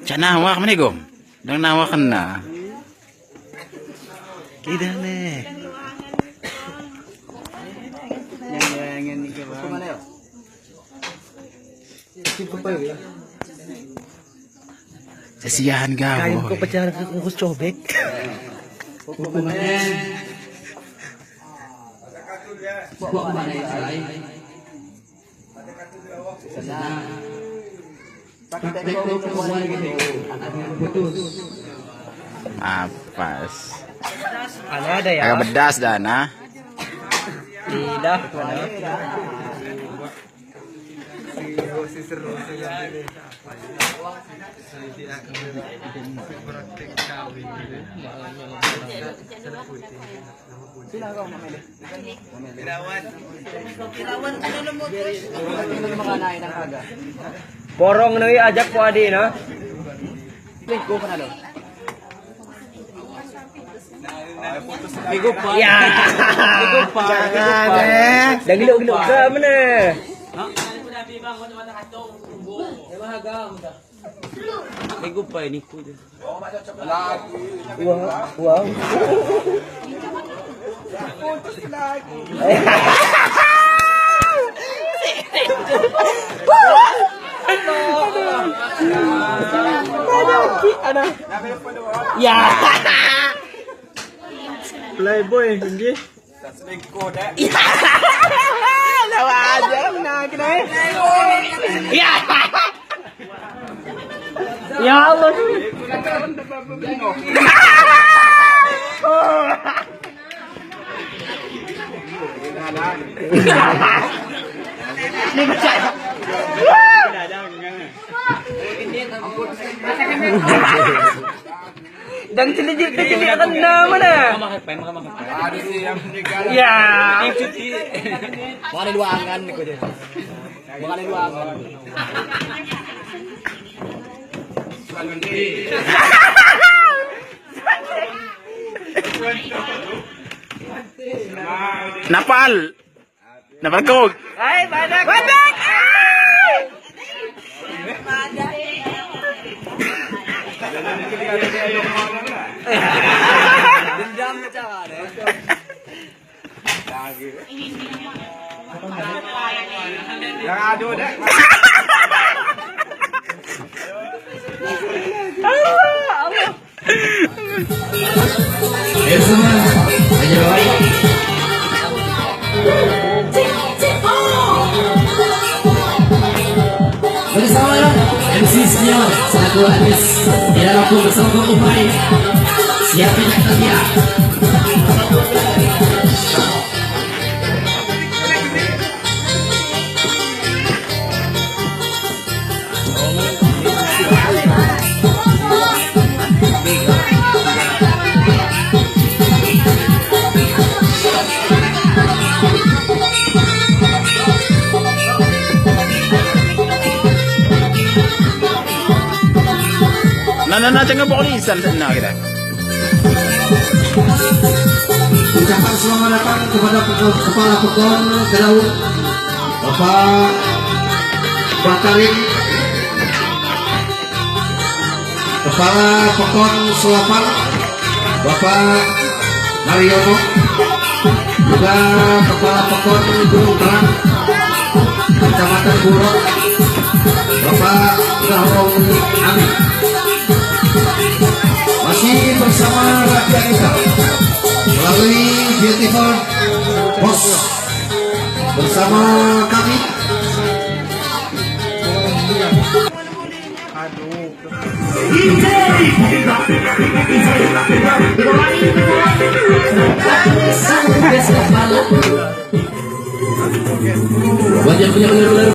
Cak nawak mana gom? Dang nawak kena. Kita nih. Sesiahan gawo. Kain ko pacar ngurus cobek. Apas. Ada ya? Agak bedas dah nah. Tidak. Borong nui ajak po adi na. Ya. Jangan eh. Dah giluk-giluk ke mana? Wow, wow. Ya. Playboy hindi. Lawa aja nah kena. Ya. Ya Allah. Dan cilik-cilik akan nama mana? Ya. Mga niluangan ko din. Mga niluangan. Napal. Napal kog. Ay, badak. Badak. Dendam na siya ka, Ayo semua, ayo bersama MC Senior selaku artis tidak laku bersama Umay siapin yang setia. Nah, nah, nah, jangan pokoknya na kita. Ucapan selamat datang kepada Kepala Pekon Kedaung Bapak Bakarin, Kepala Pekon Selapan Bapak Haryono, juga Kepala Pekon Gunung Terang Kecamatan Burok Bapak Gahrong Amin. Masih bersama rakyat kita melalui Beautiful Boss bersama kami. Banyak punya benar-benar.